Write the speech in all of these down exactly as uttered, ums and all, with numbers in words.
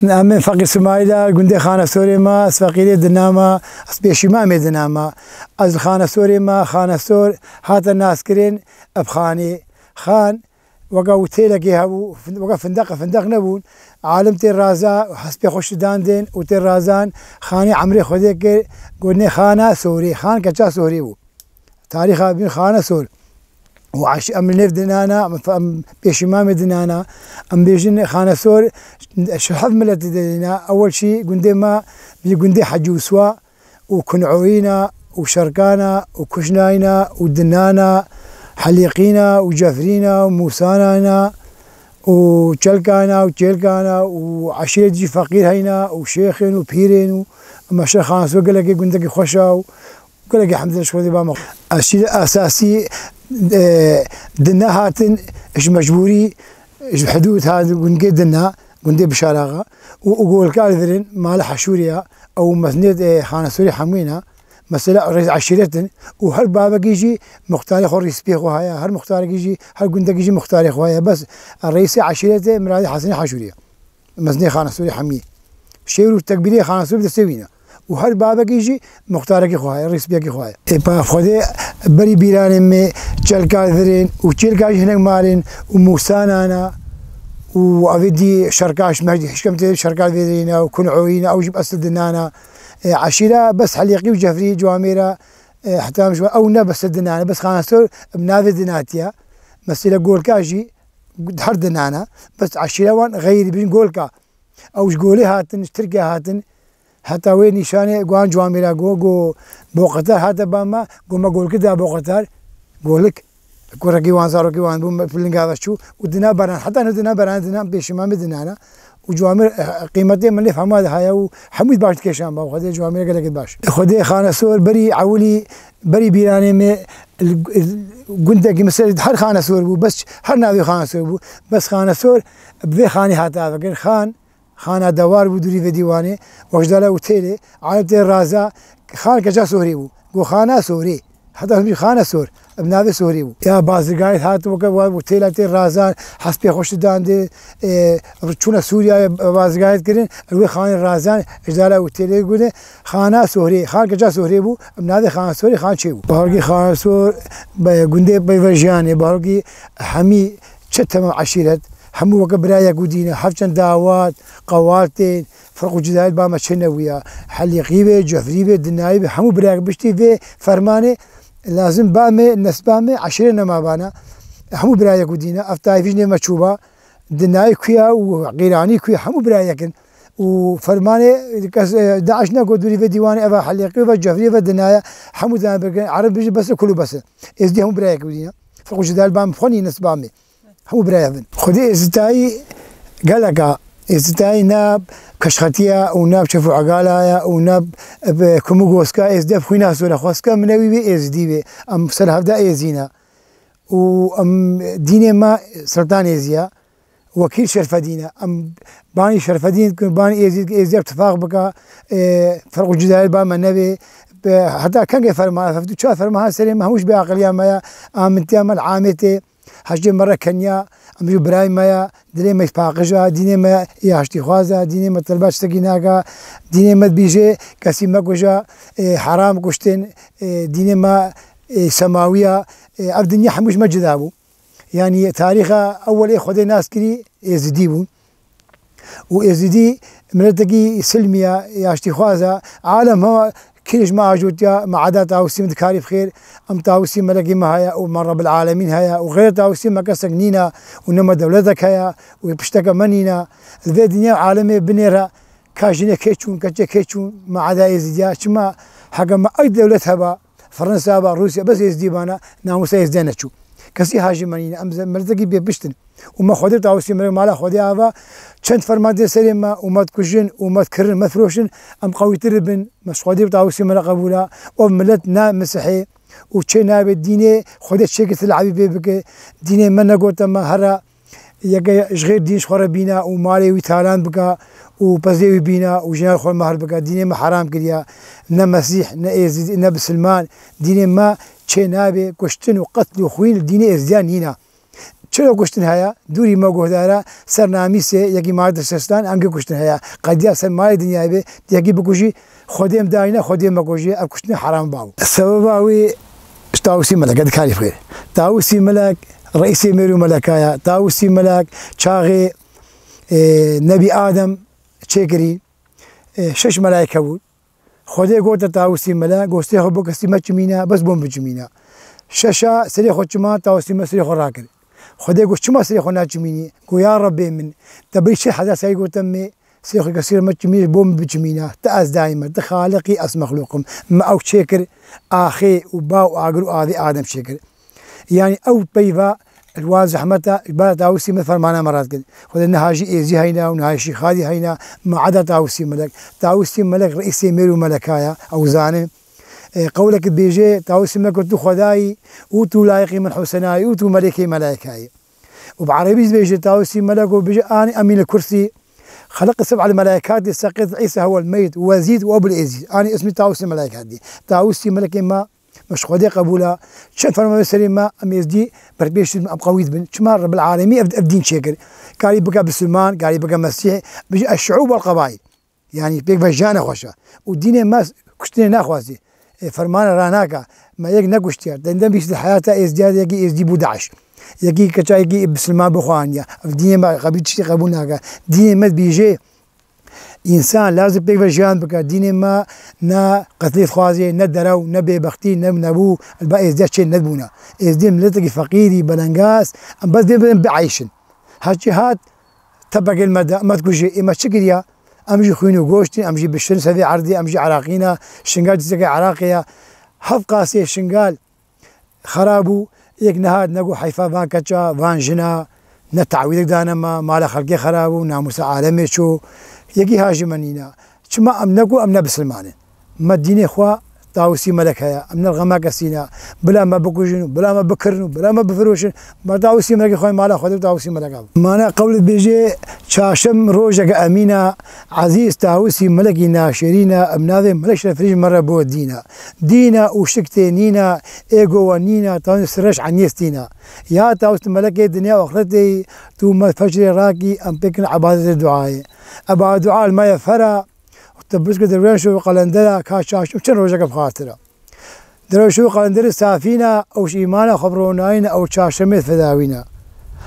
Em ê Feqîr Simayîla, gundê Xanesorê me, ez Feqîrê dinama, ez Pêşîmamê dinama. Ez li Xanesorê me, Xanesor hate naskirin bi Xanê. Xan weke witêlekê hebû, fin-, weke findeq, findeq nebûn. Alim tê raza, hespê xwe şidandin û tê razan, Xanê emrê Xwedê kir, gotinê Xana Sorê, Xan keça Sorê bû. Tarîxa bîn Xana Sor. Û aş-, em li nêv dinana, em, em pêşîmamê dinana. Em bêjin Xana Sor, ji hev miletî dinîna. Ewel şî gundê me, bî gundê Hecî Uswa û Kun'oyîna û Şerkana û Kuşnayna û Dinana, Helîqîna û Cefrîna û Mûsanayna û Çelkana û Çêlkana û eşîret jî feqîr heyna û şêxên û pîrên û em eşre Xana Sor gelekê gundekî xweşa û Gelekî hemdê ji Xwedê ba me. Eşîrê esasî, e, dine hatin, ji mecbûrî, ji hidûd hat gundê dina, gundê Bişaraxa û, û golkar dirin, mala Heşûriya, ew meznê, e, Xanesorê hemûyna. Mesela rêz eşîretin û her bavekî jî muxtarê xwe rîspiyê xwe haya, her muxtarekî jî, her gundekî jî muxtarê xwe haya. Bes reîsê eşîretê Miradê Hesenê Heşûriya. Mezinê Xanesorê hemî. Şêwir û tekbîrê Xanesorê bi destê wî ne. Û her bavekî jî muxtarekî xwe heye, rîspiyekî xwe heye. Ê pa Xwedê berî bîranê me Çelka Virên û Çêlka jî hinek malên û Mûsanana û avê dî Şerkaş me, hişkem tê Şerka Virêna û Kun'oyîna, ew jî bi esil dinana. Ê, eşîra bes Helîqî û Cefrî Cuamêra, ê, heta em ji ew ne bes dinane, bes Xanesor bi navê dinatiya. Mesela Golka jî her dinana, bes eşîra wan xeyrî bin Golka. Ew ji Golê hatin, ji Tirkiye hatin. Heta wê nîşanê guhan Cuamêra go, go Boqetar hate ba me, go me Golkî da Boqetar. Golik. Kurekî wan, zarokî wan bû, me pilinga ve çû. Û dina beran, heta ne dina beran, dina pêşîmamê dinana. Û Cuamêr, eh, qîmetê min lê hema de haya û hemû baş dikêşan ba. Xwedê Cuamêr gelekî baş. Xwedê Xanesor berî ewilî, berî bîranê me, l-, l-, gundekî mesela her Xanesor bû, bes her navê Xanesor bû. Bes Xanesor bi vê xanî hate avegir. Xan, Xana dewar bû dûrî vê dîwanê, wek ji dala û têlê, alem tê raza, Xan keça Sohrî bû. Go Xana Sohrî. Heta hûn Xana Sor, bi navê Sohrî bû. Ya bazirgahê hat weke wa û têla tê razan, hespê xwe şidandê, e, çûne Sûriyeyê bazirgahê kirin, li wê xanê razan, ji dala û têlê gune, Xana Sohrî, Xan keça Sohrî bû, bi navê Xana Sorê Xan çê bû. Baharkî Xana Sor, be-, gundê peyve jiyanê, baharkî hemî çi temam eşîret, hemû weke birayek û dîne, hevçend dawat, qewal tên, ferq û cudayet ba me çi nebûya. Helîqî be, Cefrî be, Dinayî be, hemû birayek biştî vê fermanê lazim ba me, nesba me, eşîre nema bana. Hemû birayek û dîne, ev tayfî ji nêv me çûba, Dinayî kuya û Qîranî kuya, hemû birayek in. Û fermanê kes, e, DAIŞ ne got dûrî vê dîwanê eva Helîqî ve Cefrî ve Dinaya, hemû dana birkin, Ereb bijî bes kul û bes. Êzdî hemû birayek û dîne. Ferq û cudayet ba me xwe nî nesba me. Hemû birayê bin. Xwedê êzitayî gelek a. Êzitayî ne bi keşxetiya û ne bi çef û egala ye û ne bi, bi kum û goska êzide bi xwîna sor e. Xwestka min e wî bê êzidî bê. Em ser hevde êzî ne. Û em dînê me Siltan Êzî ye. Wekîl Şerfedîn e. Em banî Şerfedîn, banî Êzî, Êzî bi tifaq bike, e, ferq û cudayî ba me nebê. Bi, heta kengê ferma, heft û çar ferma ha serê me hemû ji bê aqiliya me ye. Amintiya me li Amêtê. Hejê me re kenya, em jî birayê me ya, dilê me paqij a, dînê me yê haştîxwaz a, dînê me telba tiştekî naka, dînê me dibîjê kesî mekuje, ê, heram kuştin, ê, dînê me, ê, semawî ya, ê, ev dinya hemû ji me cida bû. Yanî tarîxa ewwelê Xwedê nas kirî Êzidî bûn. Û Êzidî miletekî silmî ya, yaştîxwaz a. Alem ha kirî ji me ajotiya, me eda Tawusî min dikarî bi xêr. Em Tawusî melekî me heye û me Rebbil Alemîn heye û xêr Tawusî me kesek nîna û ne me dewletek heye û pişteke me nîna. Li vê dinya alemê binêre ka jinê kê çûn, keçê kê çûn, me eda Êzidiya. Çima heke me ey dewlet heba, Fransa ba, Rûsya, bes Êzdî bana, namûsa Êzdiya neçû. Kesî hajî me nîne, em ze-, miletekî bêpişt in. Û me Xwedê Tawusî me mala Xwedê ava, çend ferman tê serê me û me dikujin û me dikirin, me difiroşin, em qewîtir dibin, me ji Xwedê Tawusî me re qebûl a. Ev milet ne misihê û çê nabe dînê Xwedê çêkê ti lebî pê bike. Dînê me negote me here Yeke ji xêr dîn ji xwe re bîna û malê wî talan bika û pezê wî bîna û jinal xwe mehr bika. Dînê me heram kiriya. Ne Mesîh, ne Êzidî, ne Bisilman. Dînê me çê nabe kuştin û qetl û xwîn li dînê Êzidiyan nîna. Ç-, Çilo kuştin heye, dûrî me guhdara, ser namîsê yekî mare di sestan, engê kuştin heye. Qediya ser mayê dinyayê bê, yekî bikujî, Xwedê em dayîne, Xwedê me kujî, ev kuştinê heram baw. Sebeba wî ji Tawusî Melek e, di karî xêr. Tawusî Melek, reîsê mêr û meleka ye. Tawusî Melek, çaxê, e, Nebî Adem çêkirî, e, şeş melaîke bûn. Xwedê gote Tawusî Melek, gostê xwe bikistî me çimîne, bes bûn bicimîne. Şeşa serê xwe çima, Tawusî Melek serê xwe rakir. Xwedê got, çima serê xwe naçimînî? Got, ya Rebbê min, te berî çil hezar serî gote me, serê xwe kesî me çimîne, bo min biçimîne. Te ez dayî me, te Xaliqî, ez mexlûqim. Me ew çêkir, axê û ba û agir û avê Adem çêkir. Yanî ew peyva, wan zehmeta, ba Tawusî me fermana me rast kir. Xwedê niha jî êzî heyna û niha jî şîxadî heyna, me eda Tawusî Melek. Tawusî Melek reîsê mêr û meleka ye, ew zanin. E, qewlek dibêje, Tawusî Melek, tu Xwedayî û tu layiqî min Husenayî û tu melekê melaîkayî. Û bi erebî dibêje, Tawusî Melek û bêje, anî emîn li kursî, xeleq seb'el melaîkatî, seqet Îsa huwel meyt, wezîd û ebul êzîd. Anî ismî Tawusî Melek hatî. Tawusî Melekê me, me ji Xwedê qebûla. Çend ferman serê me, em êzdî berpêş dibin, em qewî dibin. Çima Rebbil Alemî ev, ev dîn çêkir? Karî bike bisilman, karî bike mesîh, bêje eşşu'ûb wel qebaîl. Yanî pêk ve jiyane xweş e. Û dînê me kuştinê naxwazî. E, fermane ranaka. Me yek nekuştiye. Dendem bîst di heyata êzdiya de yekî êzdî bû DAIŞ. Yekî keça yekî bisilman bixwe aniye. Ev dînê me qebî tiştî qebûl nake. Dînê me dibêje însan lazim pêk ve jiyan bike. Dînê me ne qetlê dixwaze, ne derew, ne bêbextî, ne nebû. Li ba êzdiya çê nedibûne. Êzdî miletekî feqîrî, belengaz, em bes dê bibin bieyşin. Heçî hat, tepegên me de, me dikujê, ê me çi kiriya? Em jî xwîn û goştîn, em jî biştin sevê erdê, em jî Iraqî ne, Şingal cizgekê Iraqê ye. Heft qasê Şingal xera bû, yek nehat negot heyfa van keça, van jina, ne tawîdek dane me, mala xelkê xera bû, namûsa alemê çû. Yekî ha ji me nîne. Çima em negot em ne bisilman in? Me dînê xwe Tawusî Melek heye. Em ne li xema kesî ne. Bila me bikujin û bila me bikirin û bila me bifiroşin. Me Tawusî Melekê xwe mala xwe de Tawusî Melek e. Mane qewlê dibêje, çarşem rojeke emîn e, ezîz Tawusî Melekî naşêrîn e, em navê Melek Şerefirîn ji me re bo dîn e. Dîn e û şik tê nîne, êgo we nîne, Tawusî Sireş Enyês tîne. Ya Tawusî Melekê dinya û axretê, tu me fecrê rakî, em pêkin ebadetê duayê. Eba dua li me ye fera, Te biske derweşo qelendera ka çarşem çend rojeke bi xatir e. Derweşo qelenderi safîna, ew ji îmana xwe bi ronayîne, ew çarşemê fedawîne.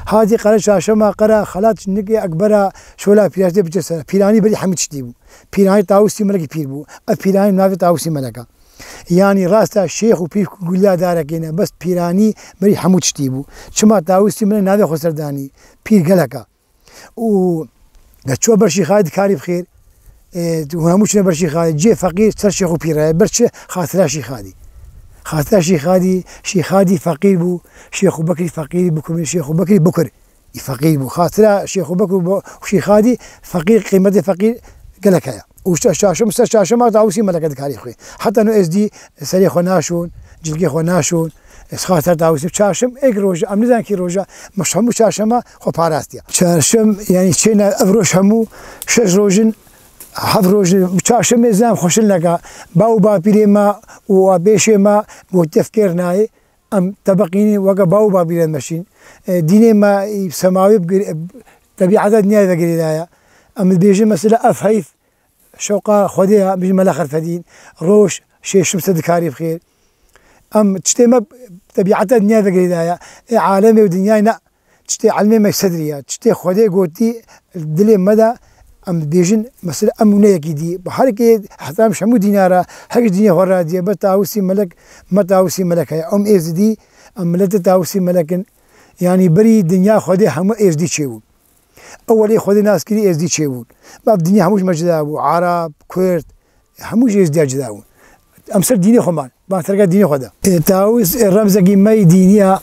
Hatî qere çarşema qera xelat ji nikê ekbera şola pîraştê biçe ser. Pîranî berî hemû tiştî bû. Pîranî Tawusî Melekî pîr bû. Ev pîranî navê Tawusî Melek e. Yanî rast e şêx û pîr guliya darekê ne, bes pîranî berî hemû tiştî bû. Çima Tawusî Melek navê xwe ser danî? Pîr gelek e. û çû ber Şîxadî dikarî bi xêr, e, hûn hemû çûne ber Şîxadî. Cihê feqîr ser şêx û pîr e. Ber çi? Xatira Şîxadî. Xatira Şîxadî, Şîxadî feqîr bû. Şêx û Bekirî feqîrî bû, kumê Şêx û Bekirî bûkir. Î feqîr bû. Xatira Şêx û Bekir û Şîxadî feqîr, qîmetê feqîr gelek heye. Û şa-, şaşim ser şaşima Tawusî Meleke dikarî xwe. Heta no êzdî serê xwe naşon, cilkê xwe naşon. Ez xatir Tawusî çarşim êk roja, em nizan kî roja, me hemû çarşema xwe parastiya. Çarşim, yanî çêne ev roj hemû şeş rojin, heft rojin, çarşimê zan xweşin neka. Ba û bapîrê me û apêşê me got tefkêr nayê. Em tebeqînî weke ba û bapîrên me şîn. E, dînê me, e, semawî bi gir-, e, tebîeta dinyayê ve girêdaya. Em dibêjin mesela ev heyf, şewqa Xwedê ya, bijî mela xerfedîn, roj şêşim se dikarî bi xêr. Em tiştê me tebîeta dinya vegirêdaya. Ê alemê û dinyayê ne, tiştê ilmê me sedrî ya. Tiştê Xwedê gotî dilê me de, em dibêjin, mesela em û ne yekî dî. Bi her kê ihtiram ji hemû dîna re, her kes dînê xwe radiye, be Tawusî Melek, me Tawusî Melek heye. Em êzdî, em miletê Tawusî Melek in. Yanî berî dinya Xwedê hemû êzdî çêbûn. Ewelî Xwedê nas kirî êzdî çêbûn. Bi ev dinya hemû ji me cida bû. Arab, Kurd, hemû ji êzdiya cida bûn. Em ser dînê xwe man. Ban terka dînê xwe de. E, Tawus, e, remzekî me yî dînî ya.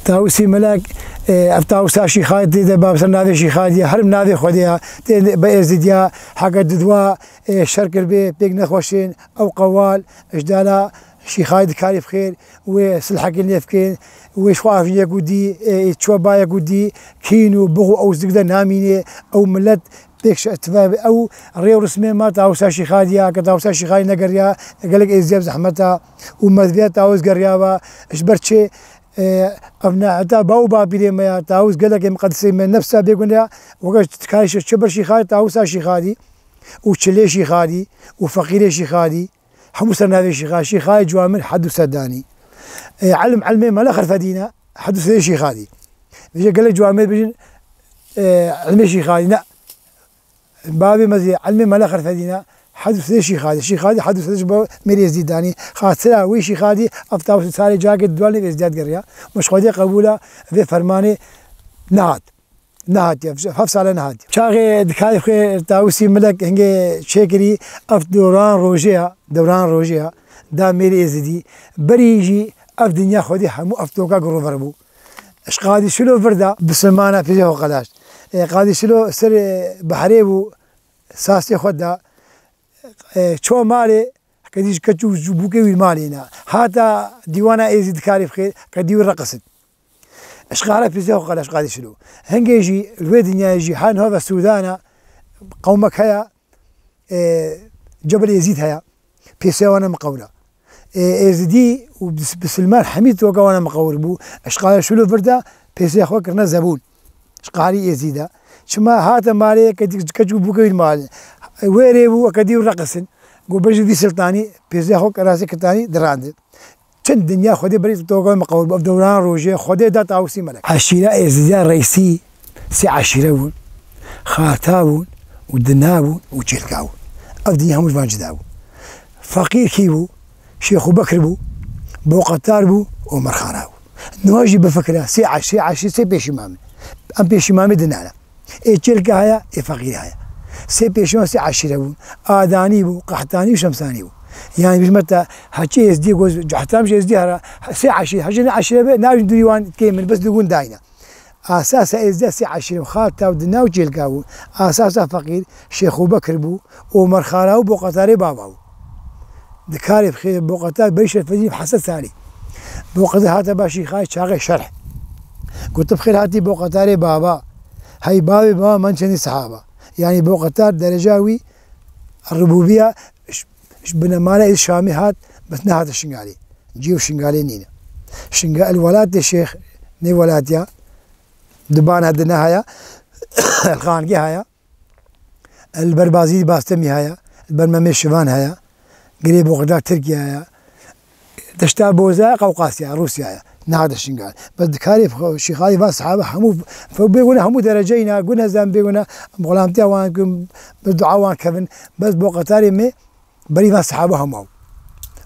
Tawusî Melek, e, ev Tawusa Şîxadî tê de, ba ser navê Şîxadî ya. Her navê Xwedê ya. Tê be êzdiya, heke didwa, e, şer kiribê, pêk nexweşên, ew qewal, ji dala Şîxayê dikarî bi xêr, wê silhekê lê bikên, wê ji xwe avî yek û dî, ê, çi we ba yek û dî, kîn û bix û ew zik de namînê, ew milet pêk şe-, tiva be, ew rê û rismê me Tawusa Şîxadî ya, ke Tawusa Şîxadî negeriya, gelek êzdiya bi zehmet a, û mezviya Tawus geriya ve, ji ber çi E, ev ne heta bav û bapîrê me ya, Tawûs gelekê miqedisê me, nefsa bêgune ya, weke çi ber Şîxadî, Tawûsa Şîxadî û Çilê Şîxadî û Feqîrê Şîxadî, hemû ser navê Şîxa-, Şîxayê Ciwamir Hedû Sedanî. E, elm, elmê Mele Xerfedî ne, Hedû Sedê Şîxadî. Vêje gelek Ciwamir bijin, e, elmê Şîxadî ne. Bavê me zî elmê Mele Xerfedî ne, Hedû Sedê Şîxadî. Şîxadî Hedû Sedê ji bo mêrê Êzdî danî. Xatira wê Şîxadî, ev Tawûs salê cagê duanê Êzdiyat geriya. Min ji Xwedê qebûla vê fermanê nehat. Nehatiye, heft sale nehatiye. Çaxê dikarê xwe Tawusî Milek hingê çêkirî, ev dewran rojê ya, dewran rojê ya, da mêrê Êzidî. Berî jî ev dinya Xwedê hemû ev toka girover bû. Ji Qadî Şilo vir de bisilmana pêzê xwe qelaş. E, Qadî Şilo ser, e, behrê bû, sasê xwe da, e, ço malê, Kedî ji keç û ji bûkê wî malê ne. Hata dîwana Êzî dikarê bixêr, kedî wî reqisin. Eşqara pîzê xwe qala eşqadî şilo. Hingê jî li wê dinyayê jî her niha ve Sûdana qewmek heye, e, Cebel Êzîd heye. Pêsê wana miqewla. E, Êzidî û bis-, bisilman hemî toka wana miqewir bû. Eşqara şilo vir de pêsê xwe kirine zebûn. Ji qarî Êzî de. Çima hate malê, ke dî, keç û bûke wî malê. Wêrê bû, ke dî reqisin. Go bejî vî siltanî, pêzê xwe kerasê kirtanî dirandin. Çend dinya Xwedê berî toka me qewir bû. Ev dewran rojê Xwedê da Tawusî Melek. Eşîra Êzidiya Reysî sê eşîre bûn. Xalta bûn û dina bûn û çêlka bûn. Ev dinya hemû ji van cida bû. Feqîr kî bû? Şêxû Bekir bû, Boqetar bû, Omer Xara bû. Niha jî bifikire, sê eş-, sê eşî, sê pêşîmamê. Em pêşîmamê dinane. Ê çêlke heye, ê feqîrê heye. Sê pêşîma sê eşîre bûn. Adanî bû, Qehtanî û Şemsanî bû. Yani bijme te heçî Êzdî goz, Cehtam jî Êzdî hera, sê eşî, hecî ne eşîre be, navîn dûrî wan kêm in, bes digûn dayne. Asasa Êzdiya sê eşîre bû, Xalta û Dina û Çêlka bû. Asasa feqîr Şêxû Bekir bû, Omer Xara û Boqetarê Baba bû. Dikarê bixê Boqetar Bey Şerfedîn Hesen Salî. Boqetar hate ba Şîxayê çaxê şerh. Gotu bixêr hatî Boqetarê Baba. Hey bavê baba men çendî sehaba. Yani Boqetar dereca wî rubûbiya ji, ji binemala Şamê hat, bes nehate Şingalê. Cî û Şingalê nîne. Şingal, el welatê Şêx, nê welatiya. Dibana dine haya, el xangî haya, el ber Bazîdî Bastemî haya, el ber Memê Şivan haya, girê Boxda Tirkiye haya, deşta Boza Qewqasya, Rûsya ya, nehate Şingal. Bes dikarê xwe Şîxayê van sehaba hemû, fe-, bêgune hemû dereceyna, gune zan bêgune, xulamtiya wan kim, bi dua wan kevin, bes Boqetarê me, Berî van sehaba hema bû.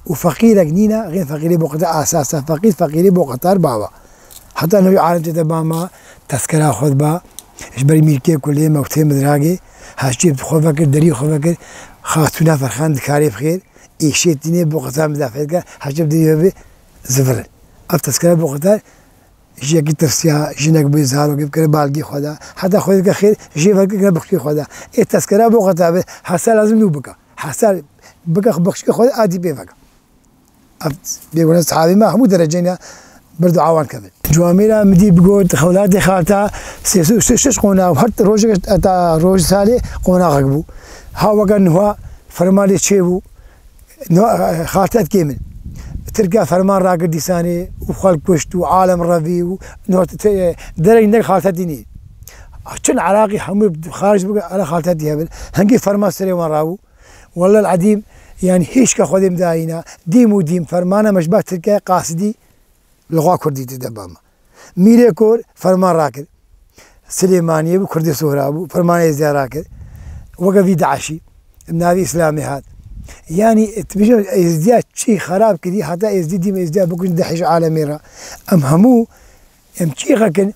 Û feqîrek nîne, xên feqîrê Boqetar asasa, feqîr, feqîrê Boqetar baba. Heta newî alem tê de bama, tezkera xwe diba, ji berî mîrkê kulê, mewtê midragê, heştê xwe vekir, derî xwe vekir, xatûna Ferxan dikarê bixêr, êşê tînê Boqetar midafet ke, heştê derî ve bi zivirin. Ev tezkera Boqetar, ji yekî tirsiya, jinek bû zarokê bikire balgî xwe de, heta xwe dike xêr, jê vekir bixşî xwe de. Ê tezkera Boqetar be, hesa lazim nû bike. Hesar bike xwe bexşî xwe a dî pê veke. Ev bêgune sahabî me hemû dereceyne ber dua wan kevin. Ciwamêra min dî bigot xewlatê xalta sê sed û şeş qona û her rojek heta roj salê qonaxek bû. Ha weke niha ferma lê çêbû. Niha, xalta dikê min. Tirka ferman rakir dîsanê û xelk kuşt û alem revî û niha te-, derek nek xalta dînî. Çin Iraqî hemû xaric bike, ala xalta dî hebin. Hingî ferman serê wan rabû. Wellel edîm, yani hêşka Xwedê min dayîna, dîm û dîm fermana me ji ber Tirkiyeyê qasidî li xwe Kurdî tê de bama. Mîrê Kor ferman rakir. Silêmaniyê bû, Kurdê Sohra bû, fermana Êzdiya rakir. Weke vî DAIŞî, navî Îslamê hat. Yani, tu bêje Êzdiya çi xerab kirî, heta Êzdî dîm Êzdiya bikujin dehê ji alemê re. Em hemû Em çî xekin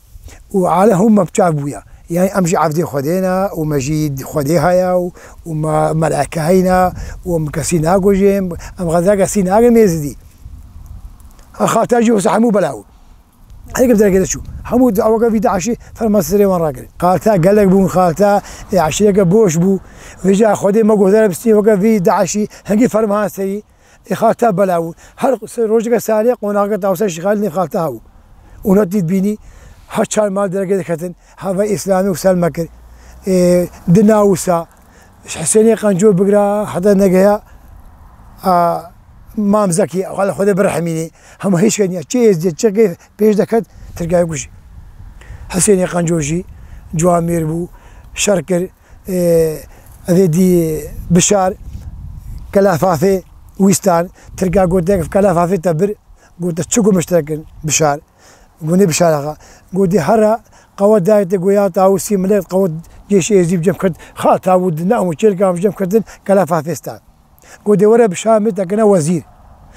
û ale hûn me bi çav bûya. Yani em jî evdê Xwedê ne û me jî Xwedê heye û, û me melaike heyne û em kesî nagujin, em xezra kesî nagin mêzidî. Ha xalta jî wisa hemû bela bû. Her kim dergê de çû. Hemû di aweke vî DAIŞî ferma serê wan rakir. Xalta gelek bûn, xalta, e, eşîreke boş bû. Vêca Xwedê me guhdara bistî weke vî DAIŞî hingî ferma serî. Ê xalta bela bû. Her se-, rojeke salê qonaxeke Tawsa Şîxalî nêv xalta hebû. Û na dît bînî, her çar mal dergê diketin, heve Îslamî û Selme kir. Ê, dina wisa, ji Husênê Qenco bigira, heta negeya, a, Mam Zekî, Xwedê birehmînê. Hema hêç keniya. Çi êzdiyê, çi kê pêş deket, Tirkiyê kujî. Hesênê Qenco jî, Ciwamêr bû, şer kir, e, evê dî Bişar, Kela Fafê wîstan, Tirka gote, Kela Fafê te bir, gote, çi ku mişterekin Bişar. Gunê Bişar Axa. Gotê, hera qewet dayê te goya Tawusî millet qewet cêşê êzdî bi cem kir. Xal Tawûd ne û çêlka bi cem kirdin, Kela Fafê stan. Gotê, were Bişar min te kine wezîr.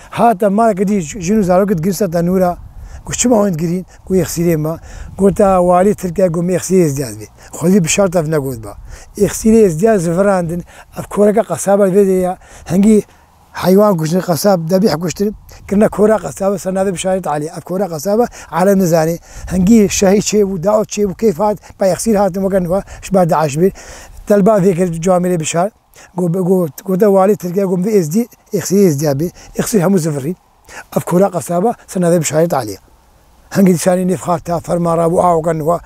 Hate maleke dî jin û zarokê digirîn ser tenûra. Got, çima hûn digirîn? Got, êxsîrê me. Gota, walî Tirkiye got, min êxsîrê êzdiya divê. Xwedî Bişar tev negot ba. Êxsîrê êzdiya zivirandin. Ev koreke qesaba vê de ya. Hingî heywan kuştin, qesab, debîh kuştin. Kirine kora qesaba ser navê Bişarê Talî. Ev kora qesaba alem nizanê. Hingî şehî çê bû, daot çê bû, keyf hat, ba êxsîr hatin weke niha, ji ba DAIŞ bir. Telba vê kir camêrê Bişar. Go, go, gote walî Tirkiye, go, min vê êzdî, êxsîrê êzdiya bê. Êxsîr hemû zivirîn. Ev kora qesaba ser navê Bişarê Talî. Hingî dîsanî nêv xalta ferman rabû, a weke niha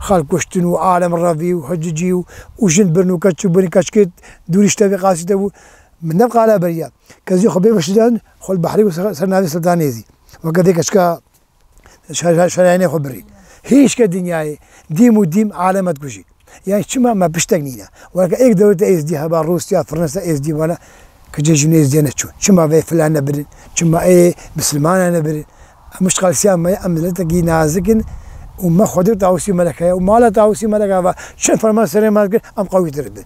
xalk kuştin û alem revî û hicicî û, û jin birin û keç û birin, keçikê dûrî ji tevî qasî de bû. Min ne qala beriya. Kezî xwe bê vişidan, xwe li behrê û ser, ser navê Sultanê zî. Weke dê keçika şe-, şe-, şerayînê xwe birî. Hêşke dinyayê, dîm û dîm alem e dikujî. Yani çima me piştek nîne? Weke êk dewleta êzdî heba, Rûsya, Fransa êzdî bana, kicê jin êzdiya neçûn. Çima vê filan nebirin? Çima ê bisilmana nebirin? Em muştexelsiya me ye, em miletekî nazik in û me Xwedê û Tawusî Melek heye û mala Tawusî Melek hava çend ferman serê me kir, em qewîtir bin.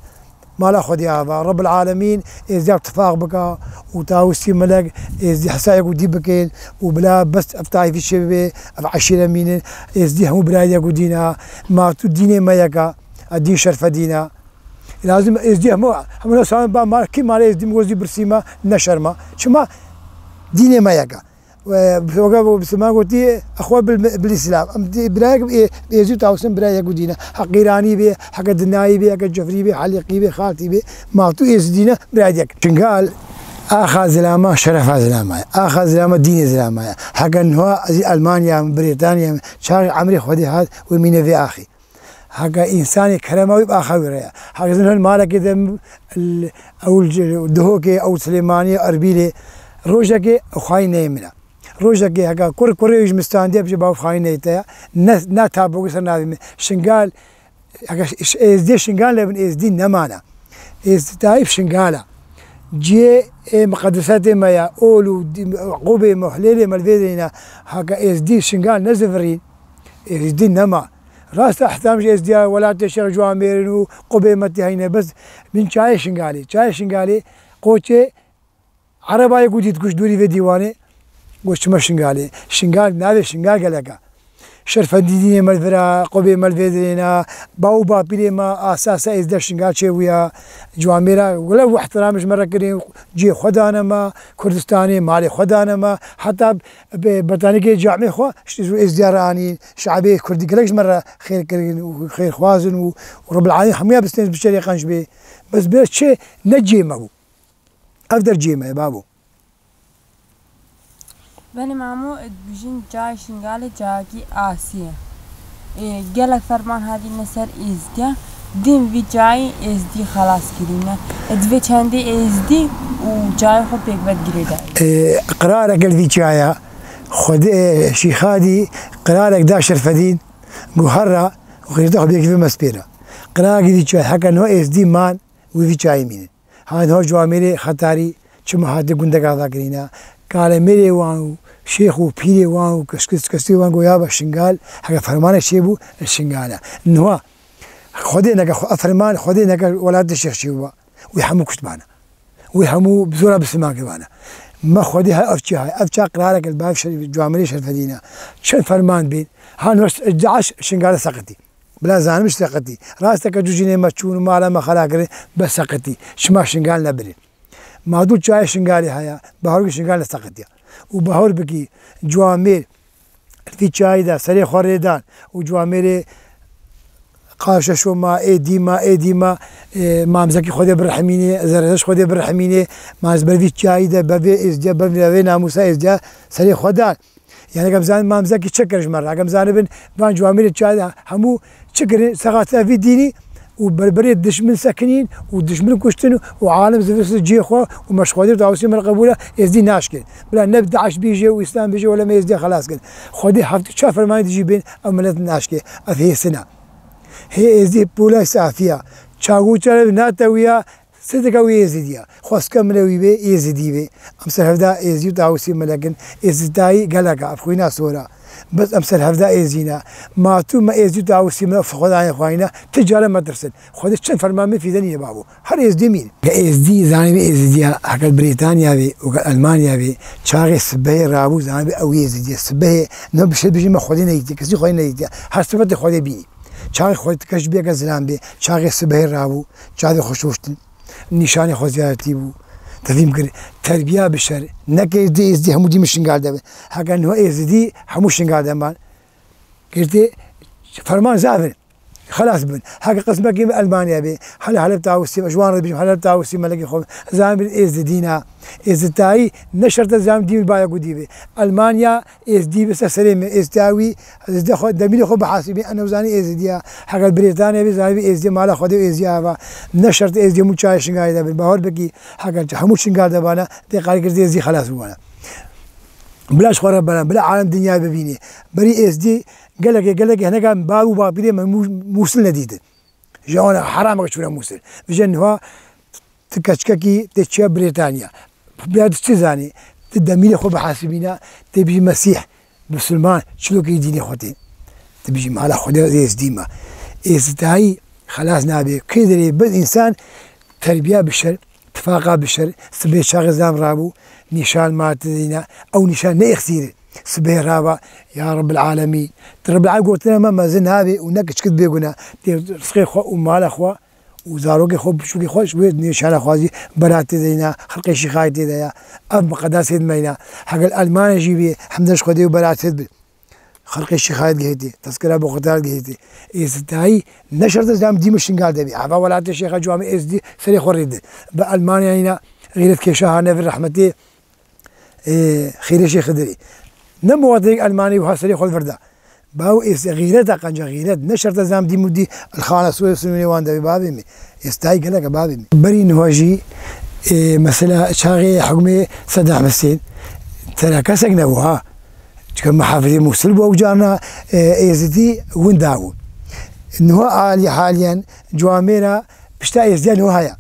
Mala Xwedê ava, Rebbil Alemîn êzdiya tifaq bika û Tawusî Melek êzdî hesayek û dî bikin û bila bes ev taîfî çê bibe, ev eşîre mînin, êzdî hemû birayek û dîna, ma tu dînê me yeka, a dîn şerfedîna. Lazim êzdî hemû, hemû ne samin ba mal, kî mala êzdî min gozî birsîma, ne şerma. Çima dînê me yeka. Ve weke bo Bisilman gotî, "Exwe bil, bil Îslam." Em dî birayek bi, bi êzî û tawsin birayek û dîne. Heq Îranî bê, heke Dinayî bê, heke Cifrî bê, Helîqî bê, Xaltî bê, ma tu êzî dîne birayek. Şingal, axa zilama, şerefa zilama ye. Axa zilama, dînê zilama ye. Heke niha ez ê Elmanya me, Brîtanya me, çar emrê Xwedê hat, wê mîne vê axî. Heke însanê kerema wî bi axa wî re ye. Heke zin hin malekê de l-, ew li Duhokê, ew Silêmaniyê, Erbîlê, rojekê ew xayîn neyê min e. Rojekê heke kur, kurê wî ji min standiye, bije bav xayîn neyê te ye. Ne, ne tabogî ser navê min. Şingal, heke ş-, ş-, êzdiyê Şingal nebin, êzdî nemane. Êzdî tayîf Şingal e. Cihê ê miqedisatê me ye, ol û dî-, qubê me, hilêlê me li vê derê ne. Heke êzdî Şingal nezivirîn, êzdî nema. Rast e, ihtiram ji êzdiya welatê Şêx Ciwamêrin û qubê me tê heyne, bes bin çayê Şingalê. Çayê Şingalê, qoçê erebayek û dît ku ji dûrî vê dîwanê, got çima Şingalê. Şingal navê Şingal gelek e. Şerfendî dînê me li vir e, qubê me li vê derê ne, baw û bapîrê me asasa êzdiya Şingal çêbûye. Ciwamêra, wele û ihtiram ji me re kirin, cihê xwe dane me, Kurdistanê, malê xwe dane me, heta bi betanîkê camê xwe, ji êzdiya re anîn. Şabê Kurdî gelek ji me re xêr kirin û xêrxwazin û, û Rebbil Alemîn hemûya bistên bi şerê qenc bê. Bes bê çi ne cihê me bû. Ev der cihê me ye, babo. Belê mamo, dibêjin cayê Şingalê cayekî asî ye. Ê, gelek ferman hatîne ser êzdiya. Dîn vî cayî êzdî xelas kirîne. Ê, divê çendê êzdî û cayê xwe pêk ve girêdayî. Ê, qirareke li vî çaya, Xwedê, Şîxadî qirarek da Şerfedîn, got herra û xêrta xwe bêkî vê mespêra. Qirarekî vî çaya, heke niha êzdî man, wî vî çayê mînin. Ha niha Ciwamêrê Xetarî çima hate gundek ava kirîne? Kalemêrê wan û şêx û pîrê wan û kes-, kes-, kesê wan goya be Şingal, heke fermanek çêbû, Şingal e. Niha Xwedê neke, xwe-, ferman Xwedê neke welatê Şêx çêbû ba. Wî hemû kuştbane. Wî hemû bi zora bisilman kiribane. Me Xwedê he ev çi hay, ev çi qirarek li bav şer-, Ciwamêrê Şerfedîn e. Çend ferman bên. Ha niha DAIŞ Şingalê seqitî. Bila zanim ji seqitî. Rasteke cû jinê me çûn û mala me xera kirin, be seqitî. Çima Şingal nebirê? Ma dû çayê Şingalê heye, bahorkî Şingal neseqitiye. Û bahor bikî, Ciwamêr, li vî çayî de serê xwe rê dan û Ciwamêrê Qaşeşo ma, ê dî ma, ê dî ma, ê, Mamzekî Xwedê birehmînê, Zerdeşt Xwedê birehmînê, ma ez ber vî çayî de, be vê êzdiya, be vê namûsa êzdiya serê xwe dan. Yani, eger em zanin Mamzekî çi kir ji me re, eger em zanibin van Ciwamêrê çi hemû çi kirin, sexatê vî dînî, û berberê dijmin sekinîn û dijmin kuştin û alem zivir cihê xwe û me ji Xwedê û tawusê me re qebûl e, êzdî naşkin. Bila ne DAIŞ bîje û Îslam bîje wele me êzdiya xelas kin. Xwedê heft û çar fermanê dijî bên ew milet naşke. Ev hêsina. Hê êzdî pûlay safiya. Çagu çare natewiya. Sidika wî êzîdiya. Xwestka min e wî bê, êzîdî bê. Em ser hevda êzî û tawusî melekin. Êzîdayî geleka, ev xwîna sora. Bes em ser hevda êzîna. Ma tu me êzî û tawusî mele xwedayê xwayîna. Ti care me tirsin. Xwedê çend ferman min fîde nîne babo. Her êzdî mîn. Ge êzdî zanî bê êzîdiya. Hekel Brîtanya bê, û ge Elmanya bê. Çaxê sibehê rabû zanî bê ew êzîdiye. Sibehê ne bir şey bijî me Xwedê nedîtiye. Kesî Xwedê nedîtiye. Her sifetê Xwedê bînî. Çaxê Xwedê ti kes bê ge zilam bê. Çaxê sibehê rabû. Çavê xwe şoştin. Nîşanê xwe ziyaretî bû. Tevîm kir, terbiya bi şer. Neke êzdî, êzdî hemû dî min Şingal de bin. Heke niha êzidî hemû Şingal de man. Girtê ferman zaf in. Xelas bin. Heke qismekî min Elmanya bê. Hele Heleb Tawusî, ji wan re dibêjim, Heleb Tawusî melekê xwe. Zan bin êzidîna. Êzidayî ne şert e zan dî min baya ku dî bê. Elmanya Êzdî bi ser serê min, êzdiya wî, êzdiya xwe, demîrê xwe bihasibî, eno zanî êzdiya. Heger Brîtanya bî, zanî bî êzdiya mala Xwedê û êzdiya ava. Ne şert êzdiya hemû çayê Şingalê de bin. Bawer bikî, heger hemû Şingal de bana, dê qarî kir êzdî xelas bû bana. Bila ji xwe re bela, bila alem dinya bibînî. Berî êzdî, gelekê, gelekê hineka bav û bapîrê me Mû-, Mûsil nedîtin. Ji wan heramek çûne Mûsil. Vije niha tu keçikekî tê çiya Brîtanya. Bila tu çi zanî? Tu demîrê xwe bihesibîna, tê bî Mesîh, Musulman, çilokî dînê xwe tê. Tu bijî mala Xwedê êzdî me. Êzdayî xelas nabe. Kê derê bi însan terbiya bişer, tifaqa bişer, sibê çaxê zam rabû, nîşan ma tu dîna, ew nîşan ne exîr. Sibê rava, ya Rabbil Alemîn. Tu Rabbil Alemîn gotina me mezin nabe û ne kiçikit bêguna. Tê rizqê xwe û mala xwe û zarokê xwe, biçûkê xwe ji wê nîşana xwazî beratê de yîna, xelqê şîxayê tê de ya. Ev miqedasê dimeyna. Heger Elmanya jî bî, hemde ji Xwedê û beratê bi. Xelqê şîxayê gihêtê, tezkira bi Xwedê gihêtê. Êzidayî ne şert e zam dî min Şingal de bî. Hava welatê şêxa ciwamê êzidî serê xwe rê di. Bi Elmanya yîna xîret kêşa hane vir rehmetê. Ê, xêrê Şêx Xidirî. Ne muwatinê Elmanî wiha serê xwe li vir da. Baw ê xîreta qenca xîret. Ne şert e zam dî mûdî li xana soyê sinûnê wan de bê bavê min. Êstayî gelek e bavê min. Berî niha jî, ê, mesela çaxê hukmê Sedam Hisên tera kesek nebû ha. Çika muhafizê Mûsil bû ew carna, ê, êzidî winda bû. Niha alî haliyen ciwamêra pişta êzdiya niha heye.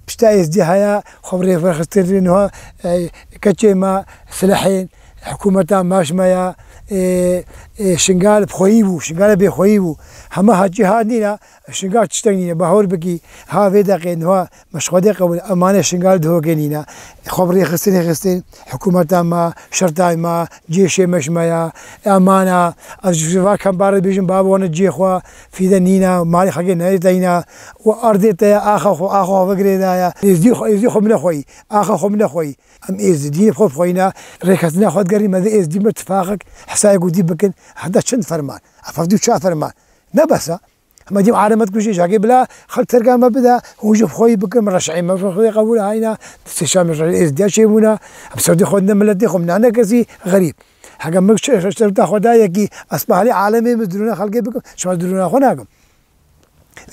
Pişta êzdiya heye, xwe bi rê vexistin niha, e, keçê me, silehên, hikûmeta me ji me ya, e, e, Şingal bi xweyî bû, Şingal bêxweyî bû. Hema haçî hat nîne, Şingal tiştek nîne, bahor bikî, ha vê deqê niha me ji Xwedê qebûl, emanê Şingal dihokê nîne. Xwe bi rê xistin, rê xistin, hikûmeta me, şertay me, cêşê me ji me ya, emana, ez ji va kembarê dibêjim, babo wana cihê xwe, fîde nîne, malê xelkê neyê te yîne, û erdê te ye, axa xwe, axa xwe vegirê daye. Êzdî xwe, êzdî xwe min nexweyî, axa xwe min nexweyî. Em êzdî dînê xwe bixweyîne, rêkeftina xwe digerî, me de êzdî me tifaqek, hesayek û dî bikin, heta çend ferman, ev hevdî û çar ferman. Ne bes e. Hema dîm alemet kujê jagê bila xelk terga me bide, hûn jî xweyî bikin, min reşeyê me xwedê qebûl hayna, sê şamê reşê êzdiya çêbûna, em serdê xwe dine miletê xwe, min nane kesî xerîb. Heke min şerta xwe da yekî, ez pahalê alemê min dirûna xelkê bikim, şima dirûna xwe nakim.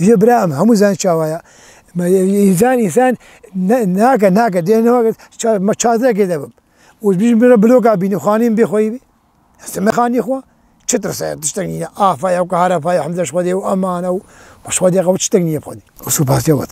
Vî bira em hemû zan çawa ya. Me, însan, însan ne, nake, nake, dê ne, ça-, me çadirekê de bim. Û bijî bira bloka bînî, xanî min bê xweyî bî. Ez me xanî xwe, çi tirse, tiştek nîne. Afa ya, ku harafa ya, hemde ji Xwedê û emane û ji Xwedê qew tiştek nîne bi Xwedê. Û supasiya we.